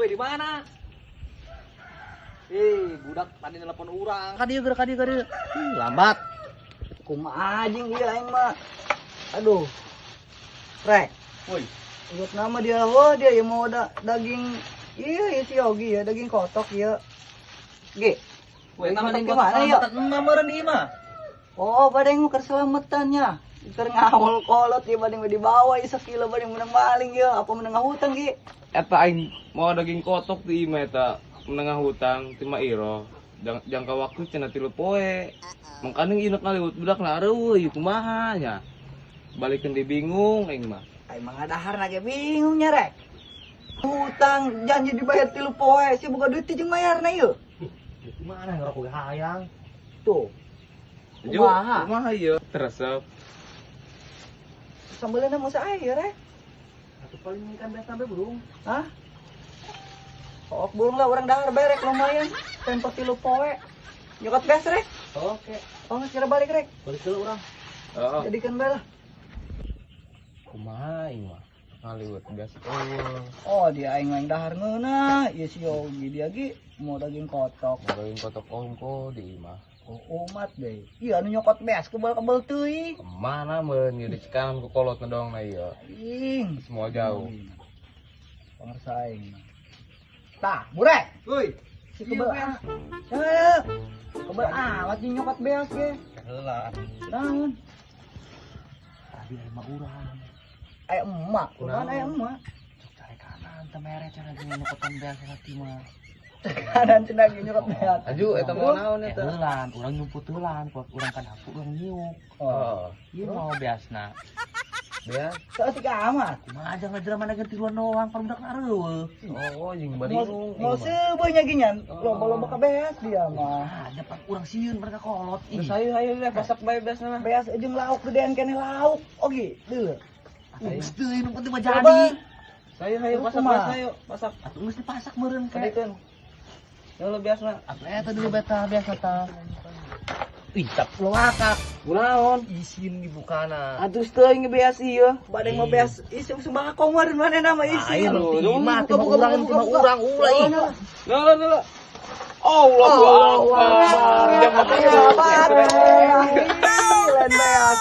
Woi, di mana? Eh, budak tadi nelpon urang. Ka dieu geura, ka dieu, ka dieu. Ih, lambat. Kumaha anjing ieu aing mah. Aduh. Rek, Woi, ingat nama dia, oh dia ya mau daging iya iya si Yogi ya daging kotok ya. G. Woi, Daging nama kotok daging gimana ya? Emak meureun ieu mah. Oh, pada yang keur selametannya. Keur ngawal kolot dia pada yang dibawa ieu sakilo pada yang menang maling ya, apa menang hutang ge. Eta aing mau daging kotok di imah eta menengah hutang ti Ma Iro. Jangka waktu cenah 3 poe. Mangkaning ieu ngaliwet budak na eueuh ieu kumaha nya. Balikeun di bingung aing mah. Aing mah ngadahar ge bingung nya rek. Hutang janji dibayar 3 poe, si boga duit jeung mayarna ieu. Kumaha ngerokok ge hayang. Tuh, Ju, Kumaha? kumaha ieu? Teresep. Sambelna mau sae rek. Atuh paling ikan beas sampai burung. Hah? Oh, burung lah orang dahar berek lumayan. Tempo 3 poe. Nyokot beas rek. Oke. Oh, nggak kira balik rek. Balik dulu urang. Heeh. Jadikan bae lah. Kumaha aing mah? Ngaliwet beas eueuh. Oh, dia aing main dahar ngeunah. Ieu si Yogi dia ge mau daging kotok. Mau daging kotok ongko di imah. Oh, umat deh. Iya anu nyokot beas kebal-kebal teuing. Kemana meureun ieu dicekalan ku kolot na doang na ieu. Ing. Semua jauh. Pangersa aing mah. Tah, burek. Woi, Si kebal. Ah. Kebal amat di nyokot beas ge. Heula. Naon? Tadi aya mah urang. Aya emak, kumaha aya emak? Cok cari kanan teh mere cenah jeung nyokotan beas hati mah. Kanan cenah ge nyokot beas. Aju eta mau naon eta? Heulan, urang nyumput heulan, urang kan hapuk urang nyiuk. Oh. Ieu mau beasna. Beas. Saeutik amat. Kumaha aja ngajeura mana ganti tiluan doang, kalau budak eueuh. Oh, jeung Mau bingung. mau seubeuh nya loba-loba ka beas dia mah. Ah, dapat urang sieun mereka kolot ih. Geus hayu hayu deh pasak bae beasna mah. Beas jeung lauk gedean keneh lauk. Oke, deuleu. Geus teuing nu penting mah Coba. jadi. Hayu hayu Terus pasak kumaha? beasna yuk, pasak. Atuh geus dipasak meureun kayak. Kadikeun. Yo beasna. Atuh eta dulu beta biasa ta. Ih, tap lowakak. Kunaon? Isin dibukana. Aduh teuing beas ieu. Bade mau beas isi sembako meureun mana nama isi. Lain Aduh, ti mah buka, buka, urang buka, ti mah buka. urang ulah ih. Nuh nuh. Allahu Akbar. Jam Lain beas.